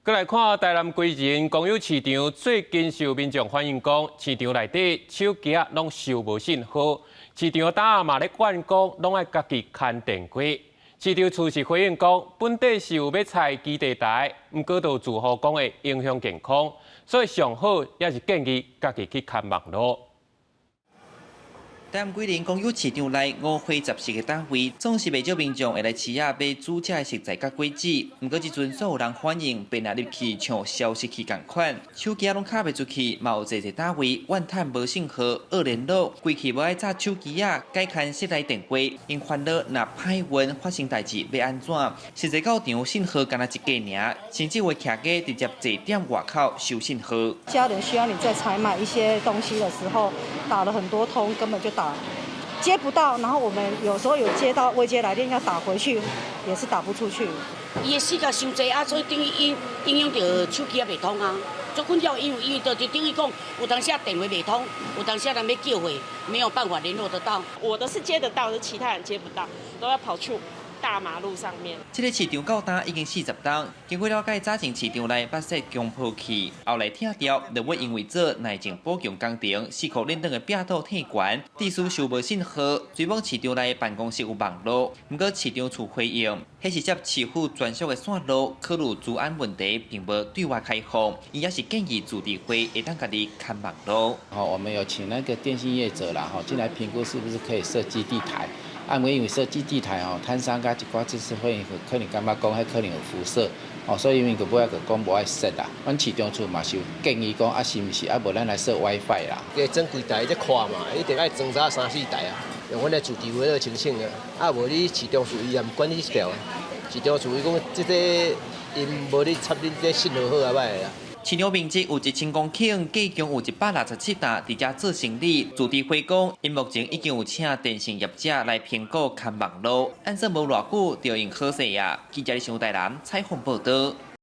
閣來看台南歸仁公有市場，最近受民眾反映講，市場內底手機仔攏收無信號，市場擔仔嘛咧怨講，攏愛家己牽電話。市場處是回應講，本底是有欲拆基地台，毋過就住戶講會影響健康，所以上好也是建議家己去牽網路。台南歸仁公有市場內五花雜色的攤位，總是袂少民眾會來市仔買煮食的食材佮果子。毋過這陣所有人反映，變來入去像消失去仝款，手機仔攏敲袂出去，嘛有濟濟攤位怨嘆無信號、惡聯絡，規氣無愛紮手機仔，改牽室內電話，𪜶煩惱若歹運發生代誌欲按怎？實際到場信號干焦一格爾，甚至有徛家直接坐店外口收信號。家人需要你在採買一些東西的時候，打了很多通，根本就打接不到，然後我們有時候有接到未接來電要打回去，也是打不出去。伊的時間傷濟啊，所以等於影響著手機也袂通啊，足困擾，因為伊就等於講，有當時電話袂通，有當時人欲叫貨，沒有辦法聯絡得到。我的是接得到，是其他人接不到，都要跑去大馬路上面。這个市場到今已經40冬，經過了解，早前市場內捌設強迫器，後來拆掉，落尾因為做內政補強工程，四箍連轉的壁堵退懸，致使收無信號。雖罔市場內辦公室有網路，毋過市場處回應，彼是接市府專屬的線路，考慮資安問題，並無對外開放。伊也是建議自治會會當家己牽網路。好，我們有請那個電信業者啦，吼，進來評估是不是可以設基地台。啊，因為設基地台吼，攤商佮一寡知識會可能感覺講，彼可能有輻射，哦，所以𪜶就尾仔就講無愛設啦。阮市場處嘛是有建議講，啊，是毋是啊？無咱來設 WiFi 啦。加裝幾台這看嘛，一定愛裝啥三四台啊。用阮的自治會來申請啊，啊無你市場處伊也毋管你這條，市場處伊講這個𪜶無咧插恁這信號好啊䆀啦。市場面積有1000公頃，計共有167擔佇遮做生理。自治會講，𪜶目前已經有請電信業者來評估牽網路，按算無偌久就用好勢啊。記者李想台南採訪報導。